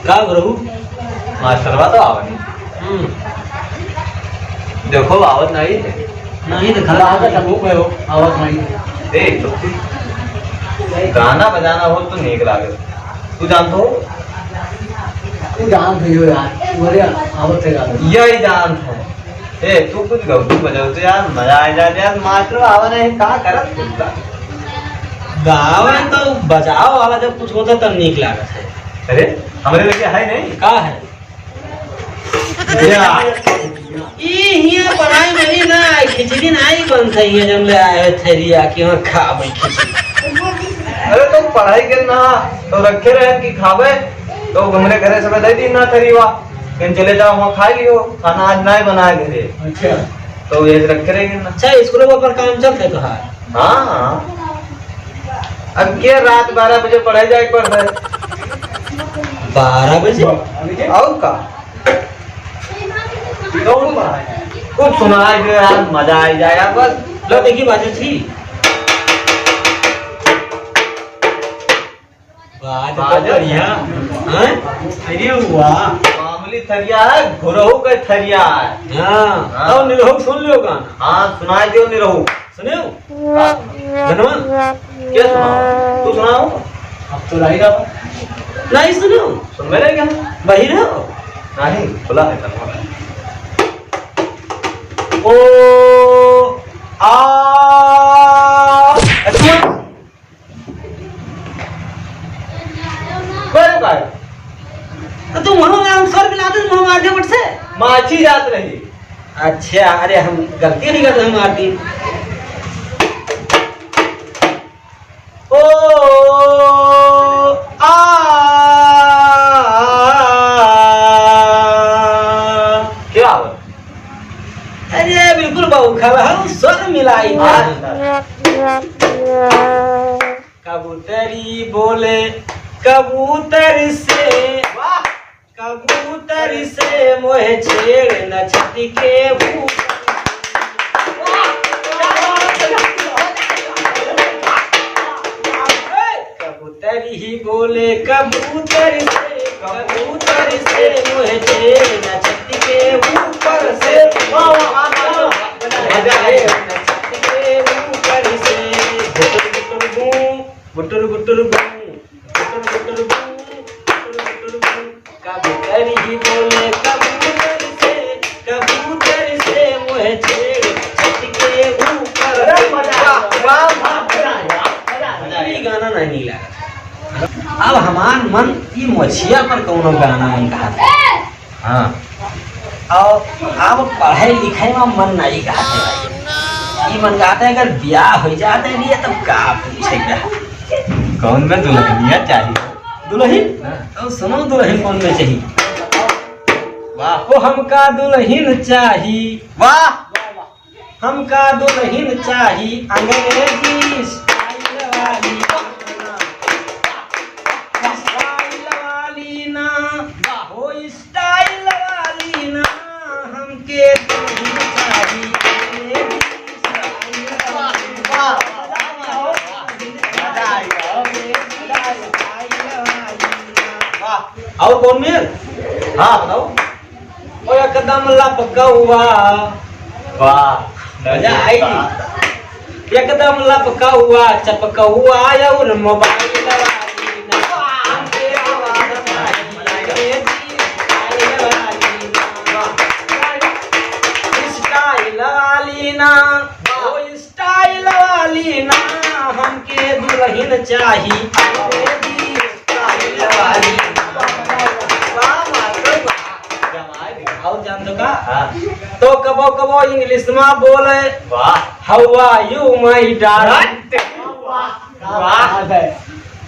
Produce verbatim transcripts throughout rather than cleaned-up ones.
का गुरु? मास्टरवा तो आवा नहीं। हम्म। देखो, आवत नहीं है। नहीं देखा। कहाँ का सबूत है वो? आवत नहीं। ए, तो गाना बजाना हो तो नीक लागे। तू जानत हो? तू जानत हो यार, तू बड़े आवत है गाना। यही जानत हो। ए, तू कुछ गौतम बजाओ तो यार, मजा आ जाए यार। मास्टर आवा नहीं, का करत कुछ का? गावे तो बजाओ वाला जब कुछ होता तब नीक लागत है। अरे, हमरे लगे है नहीं? का है? या। ई हियां पढ़ाई में भी ना, खिचड़ी ना ही बनता हियां, जब ले आए थरिया कि हाँ, खा भाई खिचड़ी। अरे, तो पढ़ाई के ना, तो रखे रहे कि खावे, तो हमरे घरे सब दे दी ना थरिया, कहीं चले जाओ, वहाँ खा लियो, खाना आज ना ही बनाए घरे। अच्छा। तो ये रखे रहे ना। अच्छा, स्कूल में अपन काम चलते तो है? हाँ, हाँ। अब के रात बारह बजे पढ़े जाए के पड़ता है? बारह बजे? और का? तो कुछ सुनाए दे यार, मजा आ जाए यार, बस। लो, देखी बाजत ही। बात तो बाजत बढ़िया। है। हैं? अरे वाह। मामूली थरिया है, घुरहू के थरिया है। हाँ, हाँ। तो निरहू सुन लियो गाना। हाँ, सुनाई दियो निरहू। सुनियो? का सुनाओ? गनवा? क्या सुनाओ? तू सुनाओ। अब तो लाई रहा। नहीं सुनो। सुन मेरे क्या? वही रहो। नहीं, खुला है गनवा। ओ, आ, अच्छा। बोलो भाई। तो तुम वहाँ, वहाँ स्वर मिलाते, तुम वहाँ मार दिया बट से। माछी जात रही। अच्छा, अरे हम गलती नहीं करते, हम मार दी। ओ, आ, क्या हुआ? अरे बिल्कुल बउखल हऊ, स्वर मिलाई। अच्छा। कबूतरी बोले कबूतर से, वाह। कबूतर से मोहे छेड़ न छत के ऊपर। वाह। कबूतर ही बोले कबूतर से, कबूतर से मोहे छेड़ न छत के ऊपर से। वाह, वाह, वाह, वाह। मजा आए। न छत के ऊपर से। गुटुर गुटुर गूं, गुटुर गुटुर गूं, गुटुर गुटुर गूं, गुटुर गुटुर गूं। कबूतर ही बोले कबूतर से, कबूतर से मोहे छेड़ छत के ऊपर। अरे मजा आ गया। वाह, वाह, मजा आ गया, मजा आ गया। ई गाना नहीं नीक लागत। अब हमार मन ई मोछिया पर कौनो गाना मन कहत है। हाँ। और अब पढ़े लिखे में मन नहीं कहत है भाई। ई मन कहत है अगर ब्याह हो जात है भैया तब का पूछे का। कौन में दुल्हनिया चाहिए? दुल्हन? हाँ। तो सुनो दुल्हन कौन में चाहिए? वाह। ओ हमका दुल्हन चाही। वाह। हमका दुल्हन चाही अंग्रेजी स्टाइल वाली ना, स्टाइल वाली ना, हो स्टाइल वाली ना, हमके दुल्हन चाही अंग्रेजी स्टाइल वाली। वाह, वाह, वाह, वाह। मजा आएगा। स्टाइल वाली ना। वाह। और कौन में? हाँ, बताओ। ओ एकदम लपकौआ। वाह, मजा आई। वाह। एकदम लपकौआ, चपकौआ और मोबाइल वाली ना। हमके आवाज चाहिए, स्टाइल वाली ना। स्टाइल वाली ना। ओ स्टाइल वाली ना, हमके दुल्हन चाही अंग्रेजी स्टाइल वाली। वाह, मास्टर, वाह। जमाए दे। और जान दो का? हाँ। तो कबो कबो इंग्लिश में बोले, वाह। How are you, my darling? वाह। वाह।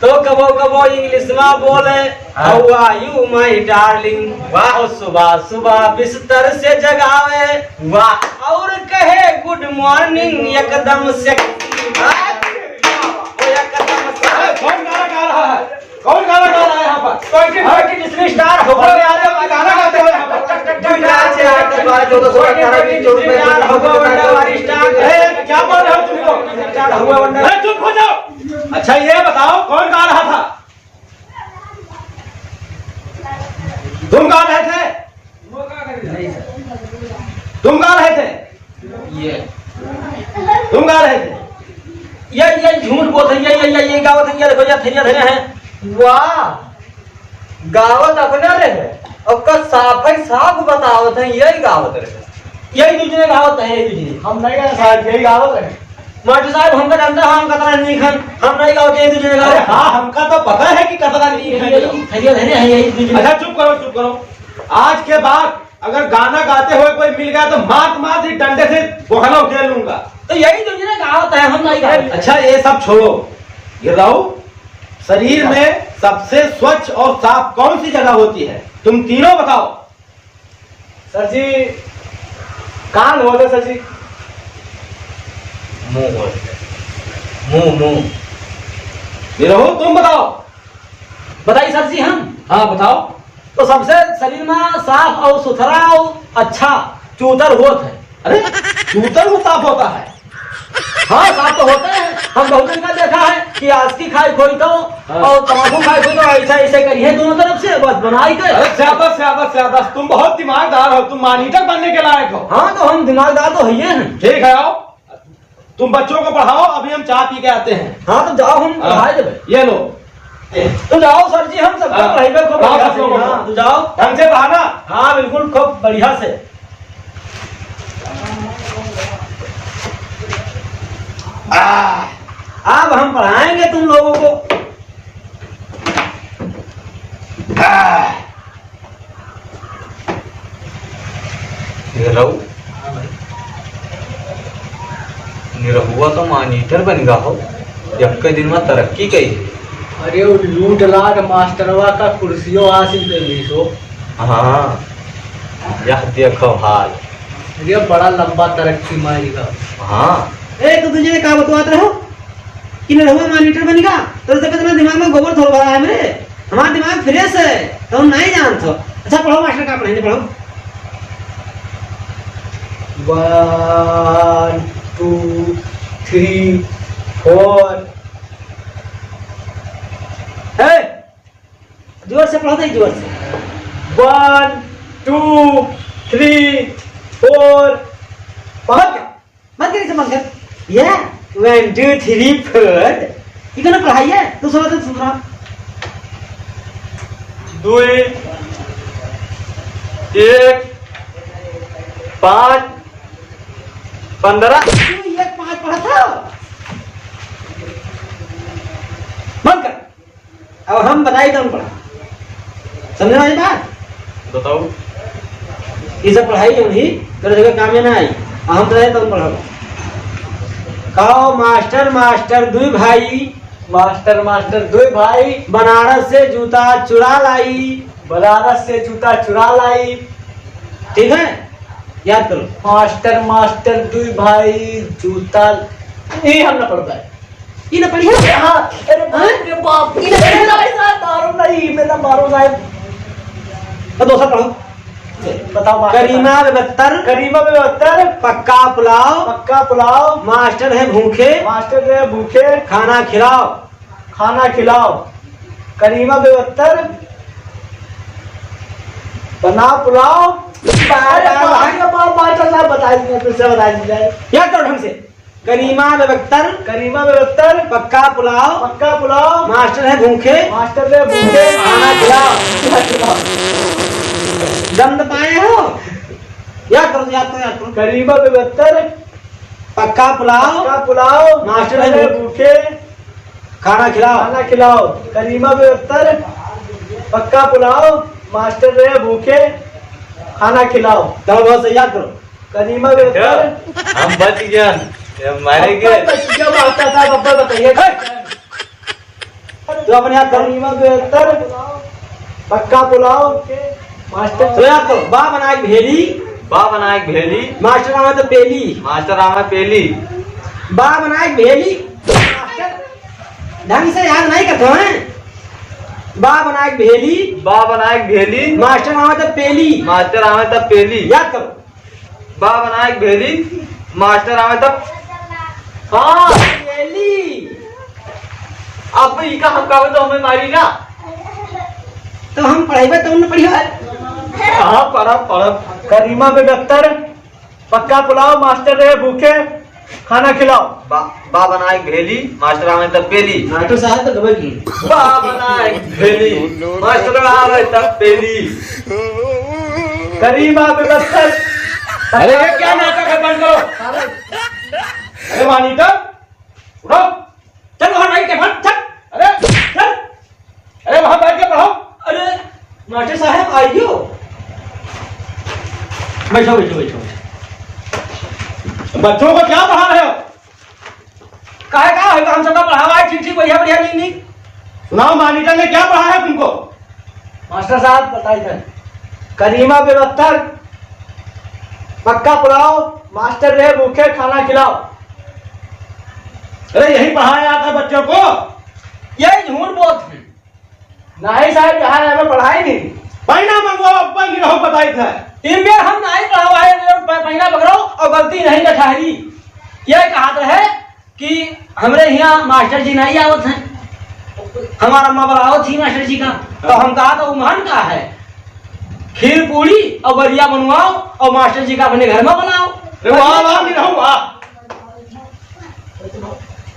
तो कबो कबो इंग्लिश में बोले, हाँ। How are you, my darling? वाह। और सुबह सुबह बिस्तर से जगावे, वाह। और कहे, "Good morning," एकदम sexy। वाह। वो एकदम sexy। कौन गाना गा रहा है? कौन गाना गा रहा है यहाँ पर? Twenty twenty star हो गए, आज हम गाना गाते हैं यहाँ पर। दुई, चार, छह, आठ, दस, बारह, चौदह, सोलह, अठारह, बीस, चौबीस, star हो गए, वंडर वाली star। ए, क्या बोल रहे हो तुम लोग? Star हो गए, वंडर। ए, चुप हो जाओ। अच्छा, ये बताओ, कौन गा रहा था? ये, ये, ये, ये गावत हैं, ये देखो, ये थैया धरे हैं। वाह, गावत अपना रहे, ओकर साफै साफ बतावत हैं, यही गावत रहे। यही दू जने गावत हैं, यही दू जने। हम नहीं गाए साहब, यही गावत रहे। मास्टर साहब, हमका जानता है, हम कतरा नहीं खान, हम नहीं गावत, यही दू जने अरे गावत। हाँ, हमका तो पता है कि कतरा नहीं खान। यही थैया धरे हैं, यही दू जने। अच्छा, चुप करो, चुप करो। आज के बाद अगर गाना गाते हुए कोई मिल गया तो मार मार के डंडे से बोहला उठे लूंगा। तो यही दू जने गावत है, हम नहीं गावत। अच्छा, ये सब छोड़ो। गिर्राऊ, शरीर में सबसे स्वच्छ और साफ कौन सी जगह होती है? तुम तीनों बताओ। सर जी, कान होत है सर जी। मुंह होत है। मुंह, मुंह। गिर्राऊ, तुम बताओ। बताई सर जी हम? हाँ, बताओ। तो सबसे शरीर में साफ और सुथरा और अच्छा चूतर होत है। अरे, चूतर में साफ होता है? हाँ, साफ तो होता है। हम बहुत जन का देखा है कि आसकी खाए कोई तो हाँ। और तमाकू खाए कोई तो ऐसा, ऐसे करिए दोनों तरफ से, बस बनाई के। अरे, शाबाश, शाबाश, शाबाश, तुम बहुत दिमागदार हो, तुम monitor बनने के लायक हो। हाँ, तो हम दिमागदार तो है ही हैं। ठीक है, आओ। तुम बच्चों को पढ़ाओ, अभी हम चाय पी के आते हैं। हाँ, तो जाओ, हम हाँ। पढ़ाए देबे। ये लो। तो जाओ सर जी, हम सबको हाँ। पढ़ाइबे खूब हाँ, बढ़िया सब से। लोगों को। हाँ, तो जाओ। ढंग से पढ़ाना। हाँ, बिल्कुल, खूब बढ़िया से। आ। अब हम पढ़ाएंगे तुम लोगों को। आ। निरहू, निरहुआ तो monitor बन गा हो, यक्के दिन में तरक्की कई। अरे, वो लूट लाट मास्टरवा का कुर्सियों हासिल कर ली सो। हाँ, यह देखो हाल। अरे, बड़ा लंबा तरक्की मारी का। हाँ। ए, तो तुझे का बतवात रहो? कि निरहुआ monitor बनिगा, तोरे सबके इतना दिमाग में गोबर थोड़ भरा है मेरे, हमारा दिमाग fresh है, तो हम नहीं जानत हो। अच्छा पढ़ो मास्टर, का पढ़ाएंगे, पढ़ो। One, two, three, four। ए, जोर से पढ़ो तो, जोर से। One, two, three, four, पाँच। मत करी से मत कर। या, one, two, three, four। ये कौन पढ़ाई है? तू सुना, तू सुना। दुई, एक, पाँच, पन्द्रह। तू एक पाँच पढ़ा था। बंद कर। अब हम बताई तब पढ़ा। समझे वाली बात? बताओ। ये सब पढ़ाई हम ही, तेरे जगह काम में ना आई। अब हम बताई तब पढ़ा। कहो मास्टर, मास्टर दुई भाई। मास्टर, मास्टर दुई भाई। बनारस से जूता चुरा लाई। बनारस से जूता चुरा लाई। ठीक है, याद करो। मास्टर, मास्टर दुई भाई जूता, ये हम ना पढ़ पाए। ई ना पढ़िया? हाँ, अरे बाप रे बाप, ई ना पढ़िया? भाई साहब, मारो नहीं, मैं ना मारो साहब। तो दूसरा पढ़ो। बताओ मास्टर। करीमा बेबत्तर। करीमा बेबत्तर। पक्का पुलाव। पक्का पुलाव। मास्टर है भूखे। मास्टर है भूखे। खाना खिलाओ। खाना खिलाओ। करीमा बेबत्तर। बना पुलाव। अरे बाप रे बाप, मास्टर साहब बता दीजिए, फिर से बता दीजिए। याद करो ढंग से। करीमा बेबत्तर। करीमा बेबत्तर। पक्का पुलाव। पक्का पुलाव। मास्टर है भूखे। मास्टर है भूखे। खाना खिलाओ। दम दबाए हो? याद करो, याद करो, याद करो। करीमा बेबत्तर। पक्का पुलाव। पक्का पुलाव। मास्टर है भूखे। खाना खिलाओ। खाना खिलाओ। करीमा बेबत्तर। पक्का पुलाव। मास्टर है भूखे। खाना खिलाओ। चलो, बहुत सही, याद करो। करीमा बेहतर। हम बच गया, ये मारे गए। बब्बर बच गया, मास्टर साहब, बब्बर बताइए। तू अपने आप कर। करीमा बेहतर, पक्का पुलाव, मास्टर। तो याद करो, बा बनाए भेली। बा बनाए भेली। मास्टर आवे तो पेली। मास्टर आवे पेली। बा बनाए भेली। मास्टर, ढंग से याद नहीं करते हैं। बा बनाए भेली। बा बनाए भेली। मास्टर आवे तो पेली। मास्टर आवे तो पेली। याद करो। बा बनाए भेली, मास्टर आवे तब। हाँ, पेली। अब इका हम कहबे तो हमें मारी ना। तो हम पढ़ाई में तो न पढ़ी हो। हाँ, पढ़ब, पढ़ब। करीमा बेबत्तर, पक्का पुलाव, मास्टर रहे भूखे, खाना खिलाओ। बा, बा बनाए भेली, मास्टर आवे तब पेली। मास्टर साहब तो गबे की। बा बनाए भेली, मास्टर आवे तब पेली। करीमा बेबत्तर। अरे, ये क्या नाटक है, बंद करो। अरे, मानिटर, उठो। चल, वहाँ बैठ के पढ़, चल। अरे, चल। अरे, वहाँ बैठ के पढ़ो। अरे, मास्टर साहब, आइयो। बैठो, बैठो, बैठो, बैठो। बच्चों को क्या पढ़ा रहे हो? काहे का है? हम सबका पढ़ावा है, ठीक, ठीक, बढ़िया, बढ़िया, नीक, नीक। सुनाओ, मानिटर ने क्या पढ़ा है तुमको? मास्टर साहब, बताई थे। करीमा बेबत्तर, पक्का पुलाव, मास्टर रे भूखे खाना खिलाओ। अरे, यही पढ़ाया था बच्चों को? यही झूठ बोलत हैं। नाहीं साहब, यहाँ हमें पढ़ाई नहीं। पहिना मंगवाओ, अब बंद रहो, बताई था। तीन बेर हम नाहीं पढ़ावा है, प-, पहिना पकड़ो और गलती नहीं न ठहरी। ये कहा तो है कि हमरे यहाँ मास्टर जी नहीं आवत हैं, हमारा अम्मा बुलावत थी मास्टर जी का, तो हम कहा तो उम्हन का है, खीर पूड़ी और बरिया बनवाओ और मास्टर जी का अपने घर में बनाओ। अरे वाह, वाह, नहीं रहूँ, वाह।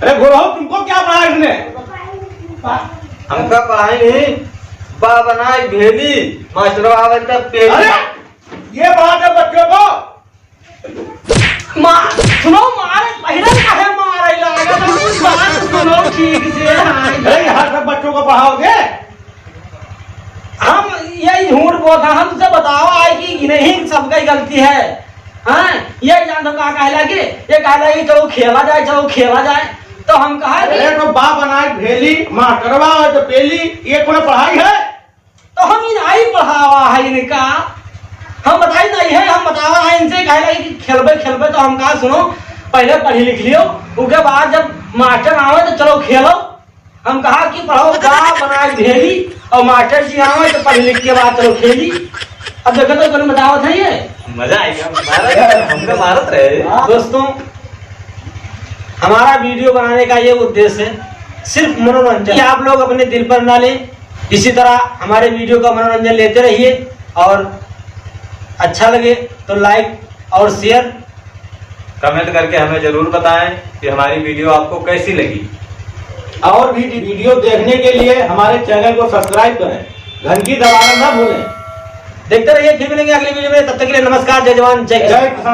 अरे गुरहु, तुमको क्या पढ़ा इसने? हमका पढ़ाई नहीं, बा बनाए भेली, मास्टर आवे तब पेली। अरे, ये बात है बच्चों को। मार, सुनो, मारे, पहिरन काहे मारे लागल? बात सुनो ठीक से, हाँ। अरे, यहाँ सब बच्चों को पढ़ाओगे? हम यही झूठ बोलत हैं, हम तुझसे बतावा है कि नहीं, सबका ही गलती है। हाँ, ये जान दो का कहला के, ये कहला कि चलो खेला जाए, चलो खेला जाए। तो हम कहा कि अरे तो बा बनाए भेली, मास्टरवा है तो पेली, ये कौन पढ़ाई है? तो हम इन आई पढ़ावा है इनका, हम बताई नहीं है, हम बतावा है इनसे, कहला कि खेलबे, खेलबे, तो हम कहा सुनो, पहले पढ़ी लिख लियो, उसके बाद जब मास्टर आवे तो चलो खेलो। हम कहा कि पढ़ो बा बनाए भेली और मास्टर जी आवे तो पढ़ लिख के बाद चलो खेली। अब देखो तो कौन बतावत है ये। मजा आएगा, मारा, हमका मारत रहे। दोस्तों, हमारा वीडियो बनाने का ये उद्देश्य है सिर्फ मनोरंजन, कि आप लोग अपने दिल पर ना लें। इसी तरह हमारे वीडियो का मनोरंजन लेते रहिए और अच्छा लगे तो लाइक और शेयर कमेंट करके हमें जरूर बताएं कि हमारी वीडियो आपको कैसी लगी। और भी वीडियो देखने के लिए हमारे चैनल को सब्सक्राइब करें, घंटी दबाना ना भूलें। देखते रहिए, फिर मिलेंगे अगली वीडियो में। तब तक के लिए नमस्कार, जय जवान, जय किसान। जय किसान।